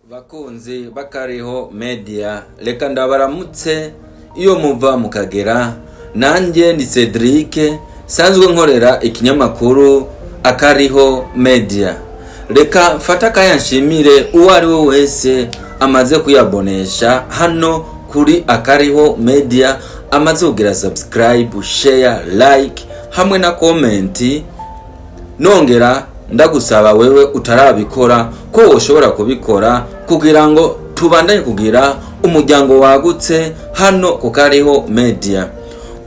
Bakunzi b'Akariho Media, reka ndabaramutse iyo muva mukagera. Nanjye ni Cedric, sanzwe nkorera ikinyamakuru Akariho Media. Reka mfate akanya nshimire uwo ari we wese amaze kuyabonesha hano kuri Akariho Media, amaze kugira subscribe, share, like hamwe na comment. Nongera ndagusaba wewe utarabikora ko woshobora kubikora kugira ngo tubandanye kugira umuryango wagutse hano ku Kariho Media.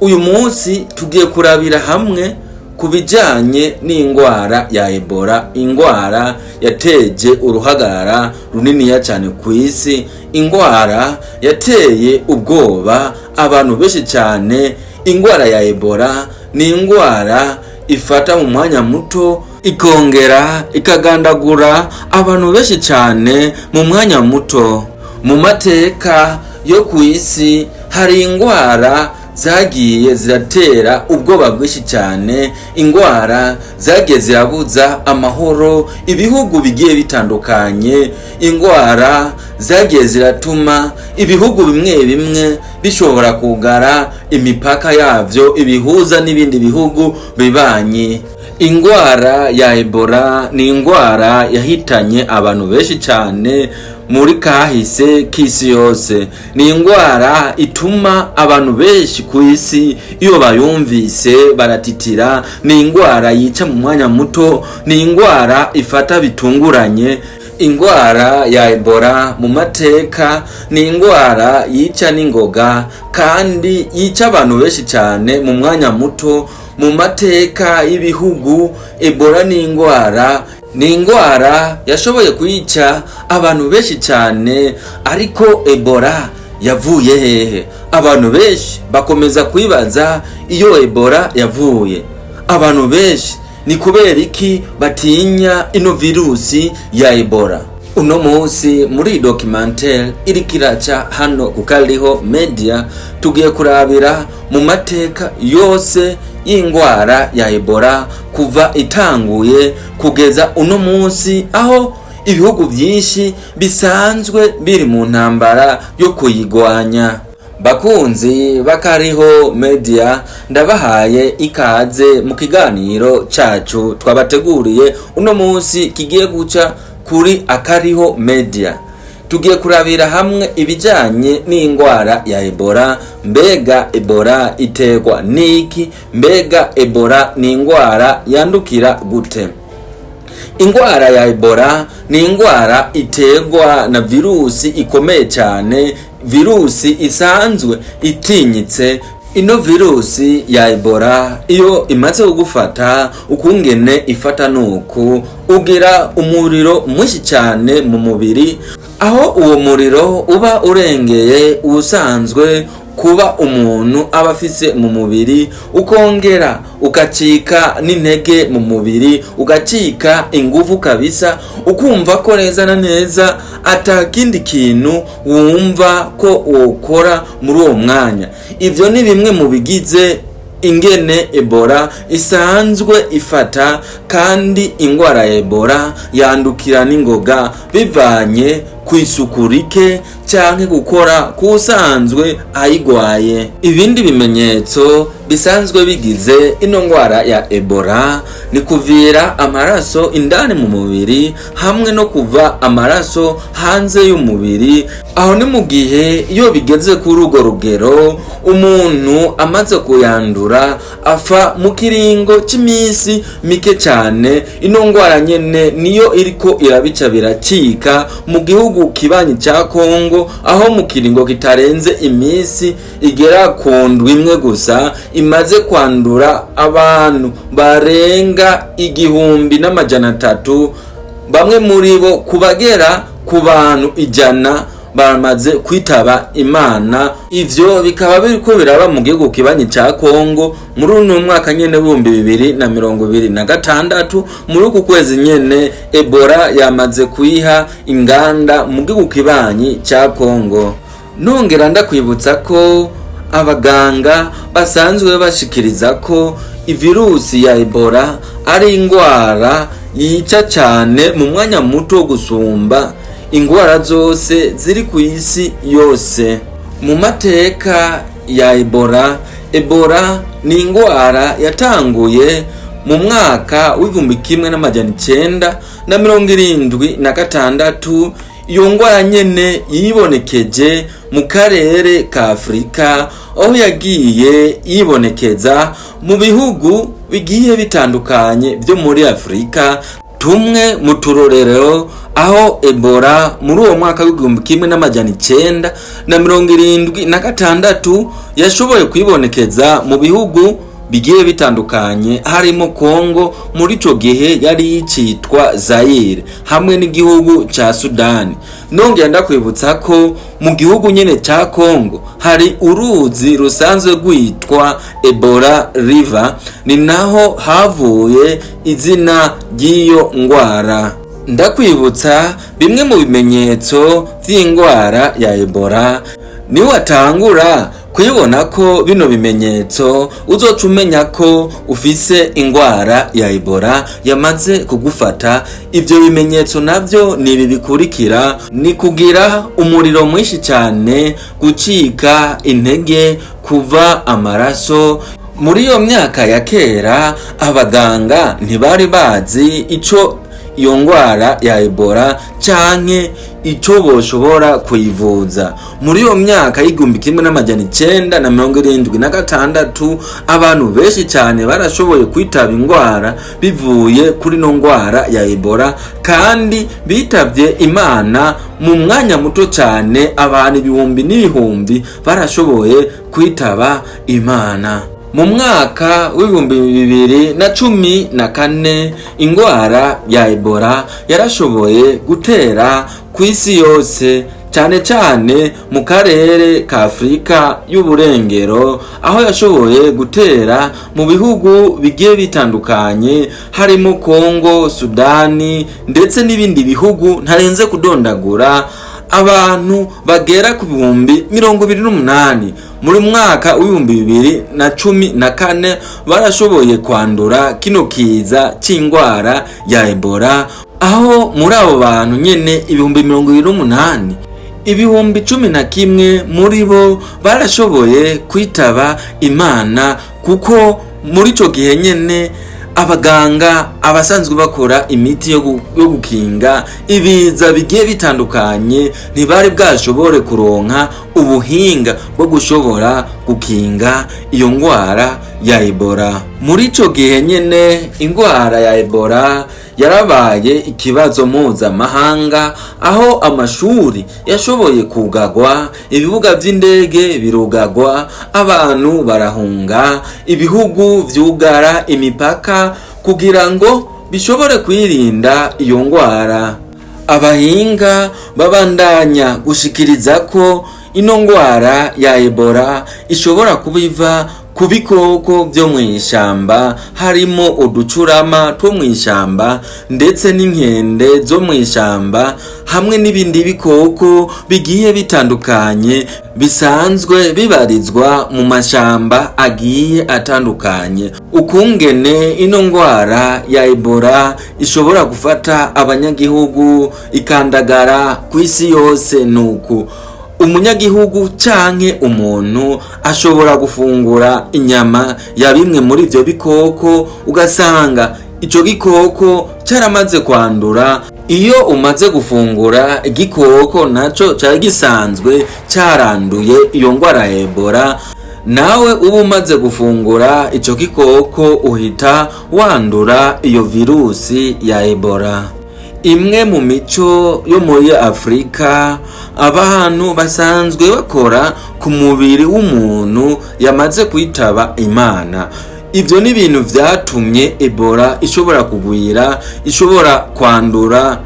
Uyu munsi tugiye kurabira hamwe ku bijanye n'ingwara ya Ebola, ingwara yateje uruhagarara runiniya cyane ku isi, ingwara yateye ubwoba abantu benshi cyane. Ingwara ya Ebola ni ingwara ifata mu mwanya muto, ikongera ikagandagura abantu benshi cyane mu mwanya muto. Mu mateka yo ku isi hari ingwara zagiye ziratera ubwoba bwinshi cyane, ingwara zagiye zirabuza amahoro ibihugu bigiye bitandukanye, ingwara zagiye ziratuma ibihugu bimwe bimwe bishobora kugara imipaka yavyo ibihuza n'ibindi bihugu bibanyi. Ingwara ya Ebola ni ingwara yahitanye abantu benshi cyane muri kahise k'isi yose. Ni ingwara ituma abantu benshi ku isi iyo bayumvise baratitira. Ni ingwara yica mu mwanya muto, ni ingwara ifata bitunguranye. Ingwara ya Ebola mu mateka ni ingwara yica n'ingoga kandi yica abantu benshi cyane mu mwanya muto. Mu mateka y'ibihugu, Ebola ni ingwara yashoboye kuyica abantu benshi cyane. Ariko Ebola yavuye hehe? Abantu benshi bakomeza kwibaza iyo Ebola yavuye. Abantu benshi ni kubera iki batinya ino virusi ya Ebola? Uno munsi muri documentaire iriko iraca hano ku Kariho Media, tugiye kurabira mu mateka yose y'ingwara ya Ebola kuva itanguye kugeza uno munsi, aho ibihugu byinshi bisanzwe biri mu ntambara yo kuyigwanya. Bakunzi b'Akariho Media, ndabahaye ikaze mu kiganiro cacu twabateguriye uno munsi kigiye guca kuri Akariho Media. Tugiye kurabira hamwe ibijanye n'ingwara ya Ebola. Mbega Ebola iterwa niki? Mbega Ebola ni ingwara yandukira gute? Ingwara ya Ebola ni ingwara iterwa na virusi ikomeye cyane, virusi isanzwe itinyitse. Ino virusi ya Ebola iyo imaze kugufata, ukungene ifata nuku: ugira umuriro mwinshi cyane mu mubiri, aho uwo muriro uba urengeye ubusanzwe kuba umuntu aba afise mu mubiri, ukongera ukacika n'intege mu mubiri, ugacika ingufu kabisa, ukumva ko neza na neza ata kindi kintu wumva ko wokora muri uwo mwanya. Ivyo ni bimwe mu bigize ingene Ebola isanzwe ifata. Kandi ingwara ya Ebola yandukira n'ingoga bivanye ku isuku rike canke gukora k'usanzwe ayigwaye. Ibindi bimenyetso bisanzwe bigize ino ngwara ya Ebola ni kuvira amaraso indani mu mubiri hamwe no kuva amaraso hanze y'umubiri. Aho ni mu gihe iyo bigeze kuri urwo rugero, umuntu amaze kuyandura afa mu kiringo cy'iminsi mike cyane. Ino ngwara nyene niyo iriko irabica biracika mu gihugu kibanyi cya Kongo, aho mu kiringo kitarenze iminsi igera ku ndwi imwe gusa imaze kwandura abantu barenga 1300. Bamwe muri bo, kubagera ku bantu 100, bamaze kwitaba Imana. Ivyo bikaba biriko biraba mu gihugu kibanyi ca Kongo muri uno mwaka nyene w'2026. Muri uku kwezi nyene Ebola yamaze kuyiha inganda mu gihugu kibanyi ca Kongo. Nongera ndakwibutsa ko abaganga basanzwe bashikiriza ko ivirusi ya Ebola ari ingwara yica cyane mu mwanya muto gusumba ingwara zose ziri ku isi yose. Mu mateka ya Ebola, Ebola ni ingwara yatanguye mu mwaka w'1976. Iyo ngwara nyene yibonekeje mu karere ka Afurika, aho yagiye yibonekeza mu bihugu bigiye bitandukanye byo muri Afurika. Tumwe mu turorero aho Ebola muri uwo mwaka w'1976 yashoboye kwibonekeza mu bihugu bigiye bitandukanye, harimo Kongo, muri ico gihe yari yicitwa Zaire, hamwe n'igihugu ca Sudani. Nongera ndakwibutsa ko mu gihugu nyene ca Kongo hari uruzi rusanzwe rwitwa Ebola River, ni naho havuye izina ry'iyo ngwara. Ndakwibutsa bimwe mu bimenyetso vy'ingwara ya Ebola. Niwatangura kuyibona ko bino bimenyetso, uzoca umenya ko ufise ingwara ya Ebola yamaze kugufata. Ivyo bimenyetso navyo ni ibi bikurikira: ni kugira umuriro mwinshi cyane, gucika intege, kuva amaraso. Muri iyo myaka ya kera abaganga ntibari bazi ico iyo ngwara ya Ebola canke ico boshobora kuyivuza. Muri iyo myaka y'1976 abantu benshi cyane barashoboye kwitaba ingwara bivuye kuri no ngwara ya Ebola, kandi bitavye Imana mu mwanya muto cyane. Abantu ibihumbi n'ibihumbi barashoboye kwitaba Imana. Mu mwaka w'2014 ingwara ya Ebola yarashoboye gutera ku isi yose, cyane cyane mu karere ka Afurika y'Uburengero, aho yashoboye gutera mu bihugu bigiye bitandukanye, harimo Kongo, Sudani ndetse n'ibindi bihugu ntarenze kudondagura. Abantu bagera ku 28,000 muri mwaka w'2014 barashoboye kwandura kino kiza c'ingwara ya Ebola, aho muri abo bantu nyene 28,000, 11,000 muri bo barashoboye kwitaba Imana, kuko muri ico gihe nyene abaganga abasanzwe bakora imiti yo gukinga ibiza bigiye bitandukanye ntibari bwashobore kuronka ubuhinga bwo gushobora gukinga iyo ngwara ya Ebola. Muri ico gihe nyene ingwara ya Ebola yarabaye ikibazo mpuzamahanga, aho amashuri yashoboye kugagwa, ibibuga vy'indege birugagwa, abantu barahunga, ibihugu vyugara imipaka kugira ngo bishobore kwirinda iyo ngwara. Abahinga babandanya gushikiriza ko ino ngwara ya Ebola ishobora kuba iva ku bikoko byo mu ishamba, harimo uducurama two mu ishamba ndetse n'inkende zo mu ishamba, hamwe n'ibindi bikoko bigiye bitandukanye bisanzwe bibarizwa mu mashamba agiye atandukanye. Ukungene ino ngwara ya Ebola ishobora gufata abanyagihugu ikandagara ku isi yose nuku: umunyagihugu canke umuntu ashobora gufungura inyama ya bimwe muri ivyo bikoko, ugasanga ico gikoko caramaze kwandura. Iyo umaze gufungura igikoko naco cari gisanzwe caranduye iyo ngwara ya Ebola, nawe uba umaze gufungura ico gikoko uhita wandura iyo virusi ya Ebola. Imwe mu mico yo muri Afurika, abantu basanzwe bakora ku mubiri w'umuntu yamaze kwitaba Imana. Ibyo ni ibintu vyatumye Ebola ishobora kugwira, ishobora kwandura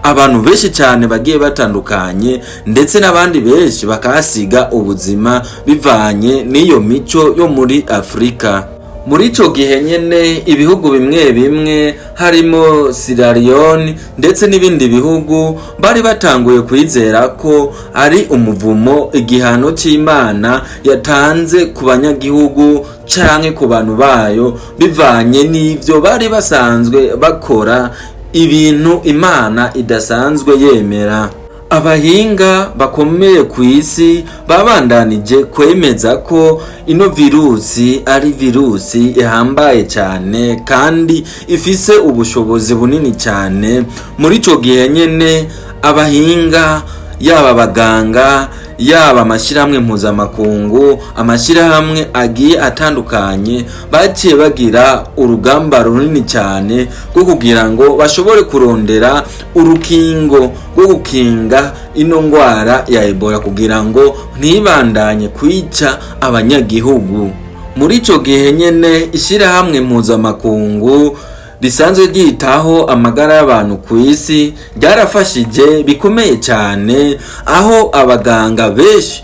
abantu benshi cyane bagiye batandukanye, ndetse n'abandi benshi bakahasiga ubuzima bivanye n'iyo mico yo muri Afurika. Muri ico gihe nyene ibihugu bimwe bimwe, harimo Sierra Leone ndetse n'ibindi bihugu, bari batanguye kwizera ko ari umuvumo, igihano c'Imana yatanze ku banyagihugu canke ku bantu bayo, bivanye n'ivyo bari basanzwe bakora, ibintu Imana idasanzwe yemera. Abahinga bakomeye ku isi babandanije kwemeza ko ino virusi ari virusi ihambaye cyane kandi ifise ubushobozi bunini cyane. Muri ico gihe nyene, abahinga, yaba abaganga, yaba amashyirahamwe mpuzamakungu, amashyirahamwe agiye atandukanye, baciye bagira urugamba runini cyane rwo kugira ngo bashobore kurondera urukingo rwo gukinga ino ndwara ya Ebola kugira ngo ntibandanye kwica abanyagihugu. Muri ico gihe nyene, ishyirahamwe mpuzamakungu risanzwe ryitaho amagara y'abantu ku isi ryarafashije bikomeye cyane, aho abaganga benshi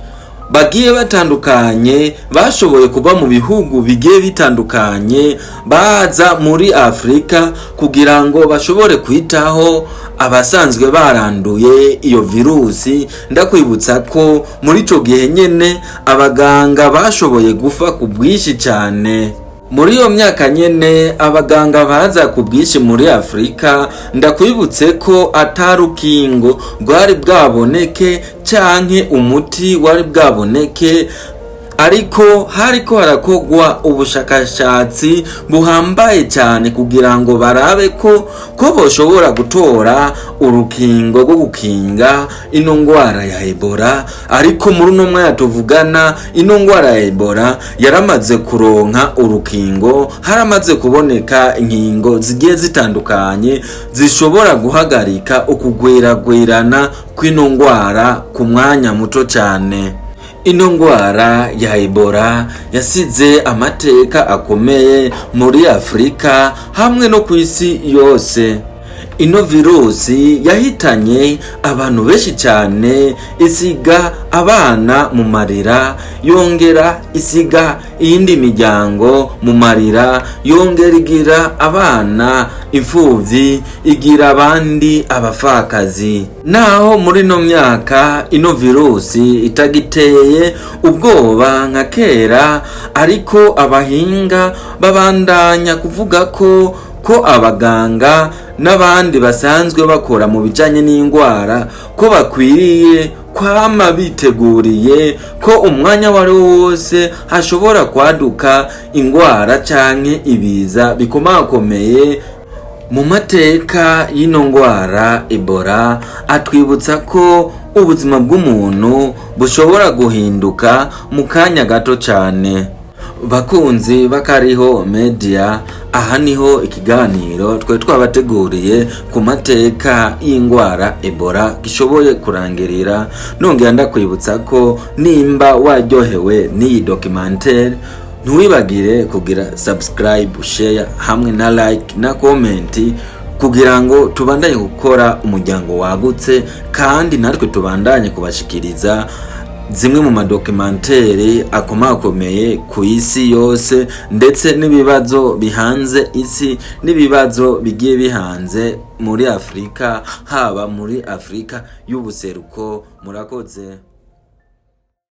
bagiye batandukanye bashoboye kuva mu bihugu bigiye bitandukanye baza muri Afurika kugira ngo bashobore kwitaho abasanzwe baranduye iyo virusi. Ndakwibutsa ko muri ico gihe nyene abaganga bashoboye gufa ku bwinshi cyane. Muri iyo myaka nyene abaganga baza ku bwinshi muri Afurika, ndakwibutse ko atarukingo rwari bwaboneke canke umuti wari bwaboneke, ariko hariko harakogwa ubushakashatsi buhambaye cyane kugira ngo barabe ko boshobora gutora urukingo rwo gukinga ino ngwara ya Ebola. Ariko muri uno mwanya tuvugana, ino ngwara ya Ebola yaramaze kuronka urukingo, haramaze kuboneka inkingo zigiye zitandukanye zishobora guhagarika ukugwiragwirana kw'ino ngwara ku mwanya muto cyane. Ino ngwara ya Ebola yasize amateka akomeye muri Afurika hamwe no ku isi yose. Ino virusi yahitanye abantu benshi cyane, isiga abana mu marira, yongera isiga iyindi miryango mu marira, yongera igira abana imfuvyi, igira abandi abapfakazi. Naho muri ino myaka ino virusi itagiteye ubwoba nka kera, ariko abahinga babandanya kuvuga ko abaganga n'abandi basanzwe bakora mu bijanye n'indwara ko bakwiriye kwama biteguriye ko umwanya wari wose hashobora kwaduka indwara canke ibiza bikomakomeye. Mu mateka y'ino ndwara Ebola atwibutsa ko ubuzima bw'umuntu bushobora guhinduka mu kanya gato cyane. Bakunzi bakariho media, aha niho ikiganiro twe twabateguriye ku mateka y'indwara Ebola gishoboye kurangirira. Nongera ndakwibutsa ko nimba waryohewe n'iyi documentaire, ntiwibagire kugira subscribe, share hamwe na like na comment kugira ngo tubandanye gukora umuryango wagutse, kandi natwe tubandanye kubashikiriza zimwe mu madocumentary akomakomeye ku isi yose, ndetse n'ibibazo bihanze isi n'ibibazo bigiye bihanze muri Afurika, haba muri Afurika y'ubuseruko. Murakoze.